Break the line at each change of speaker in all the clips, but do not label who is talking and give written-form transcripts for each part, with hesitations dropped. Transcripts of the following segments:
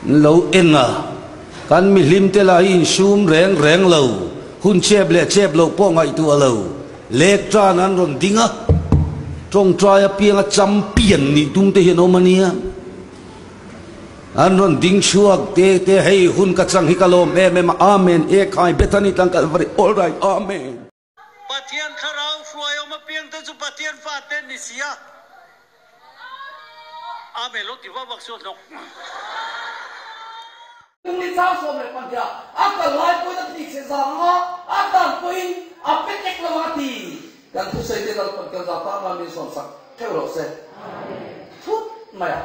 Lo en a, kan mihlim te lah hi insum reng reng lo, hun chep leh chep loh pawh ngaihtuah lo, lek tan an rawn ding a, tawngtai apianga champion nih tum te hian awm a nia. An rawn ding chhuak te te, hei hun ka chang hi ka lawm em em a, Amen, Ekhai, Bethany tlang Kalvari, all right, Amen.
Pathian thlarau hruai awm apiang te chu Pathian fate an ni si a. Amen lo ti vak vak sual hnawk.
Ni chang 12 a kal lai pawhin a tih chhe zang anga a dan pawhin a pe tek lo anga ti kan thusawi te Lalpan kan zau tak nan min sawnsak theuh rawh se. Thut mai a.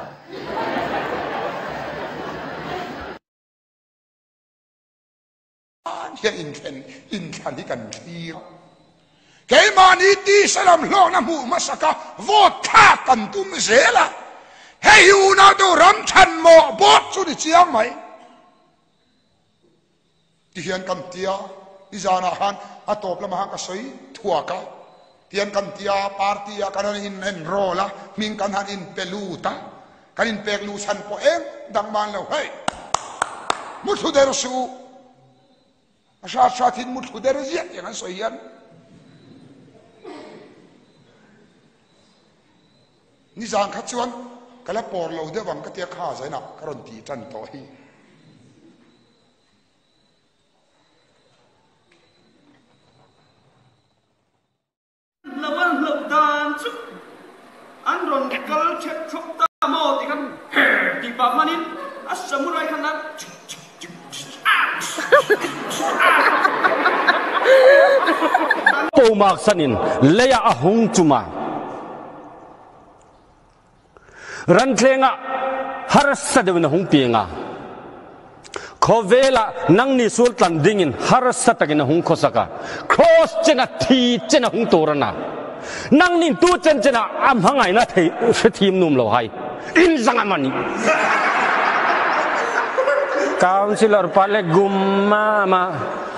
Hian inthlen inthlan hi kan thlir. Keimahni tisa lam hlawkna hmuh hmasaka vote thlak kan tum zel a, hei hi unau ram chhan mawh bawk chu ni chiang mai. Tihian kan tia, nizanah khan a tawp lamah khan ka sawi thuak a, tihian kan tia party ah kan han in enroll a, hming kan han inpe lut a, kan inpek luh chhan pawh eng dang man lo hei. Muthlu der suh u. A hrat hrat hin muthlu der ziah tiang an sawi hian. Nizan kha chuan ka la pawr lo deuh ang ka tia kha zainah ka rawn tih tan tawh hi.
Lo an hlauh dan chu an rawn kal thep thawk ta maw ti khan her tih pah hmanin a samurai khan a
Pomak sanin leiah a hung chuma Rantleng ah harsa deuh in a hung piang a. Khawvel ah nang ni sul tlan ding in harsa takin a hung khawsak a. Cross chen a thi chen a hung tur ana. Nang nin tu chen chen ah a hmangaihna thei hre thim num lo hai. In zang a mani. Councilor pa le gum ma ma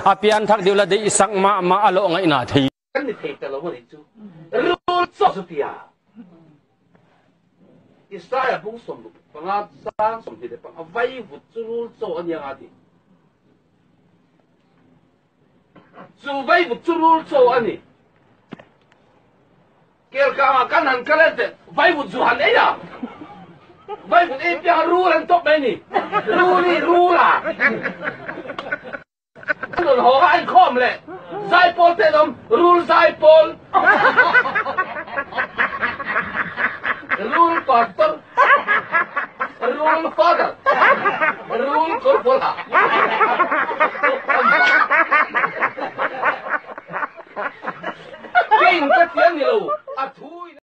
a pian thak deuh la deih sak ma ma a lawh ngaihna thei.
Kan ni thei ta lo a nih chu. Rul chaw chu tia. Isaiah bung 15 chang 25 vaivut chu rul chaw a nia nga ti. Chu vaivut chu rul chaw a ni. Kelkangah kan han kal en teh vaivut zu han ei a. Vaivut ei pianga rul an tawp mai ni. Rul hi rul a. An rawn haw a, an khawm leh zaipawl te an awm, rul zaipawl, rul pastor, rul father, rul kawrpawlha. Kei in ka ti a ni lo, a thu in.